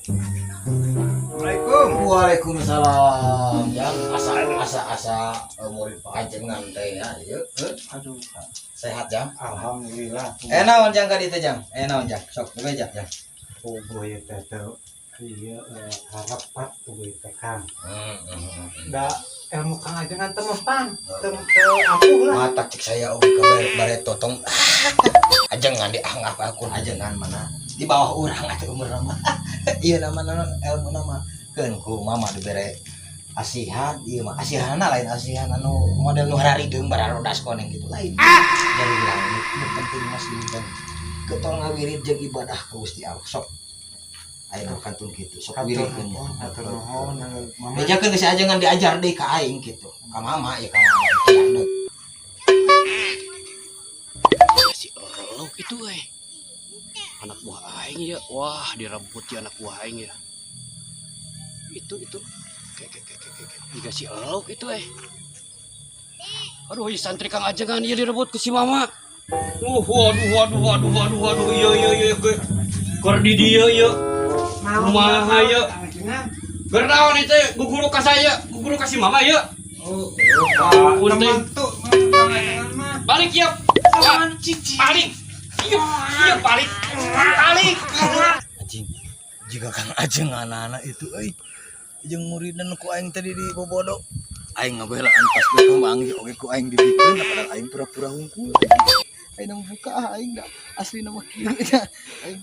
Assalamualaikum. Waalaikumsalam. Jang, asa asa asa murid Pak Ajengan teh ya, ieu. Aduh, Sehat, Jang? Alhamdulillah. Eh, naon, Jang, ka ditu, Jang? Eh, naon, Jang? Sok bebeja, Jang. Puguh ieu teh teu ieu harapat puguh ieu teh, Kang. Da ilmu Kang Ajengan teu mempan, teu teu ampuh lah. Mata cek saya oge ka bare totong. Ajengan dianggap akun ajengan mana di bawah urang atuh umur mah. Ieu nama naon, ilmu nama keun ku mama dibere asihan ieu mah. Asihanna lain asihan anu model nu hararideung bararodas koneng gitu, lain. Jadi langit nu penting masih jeung getol ngawirid jeung ibadah ka Gusti Allah. Sok aya nu kantun kitu, sok Hatur wiridkeun. Nuhun, hatur nuhun, mama. Bejakeun geus ajengan diajar deui ka aing kitu. Ka mama ya, ka mama diajar deui. Si Elo gitu eh. Anak buah aing ya. Wah, direbut ya anak buah aing ya. Itu. Kayak kayak kayak kayak kayak. Jika si Elo itu eh. Aduh, iya santri Kang Ajengan iya direbut ke si mama. Waduh, waduh, waduh, waduh, waduh, iya, ke keur di dieu ieu. Kumaha ieu? Kang Ajengan. Keur naon itu guguru ka saya, guguru ka si mama ieu? Oh, Punten. teman tuh Kang Ajengan mah. Balik ya. Teman cici. Balik. Iya, balik. Balik. Anjing, jika Kang Ajeng anak-anak itu euy jeung muridan ku aing tadi di bobodo, aing ngabelaan pas geus oge ku aing dibikeun, padahal aing pura-pura hungkul. Aing buka ah, aing da asli nama kieu nya aing.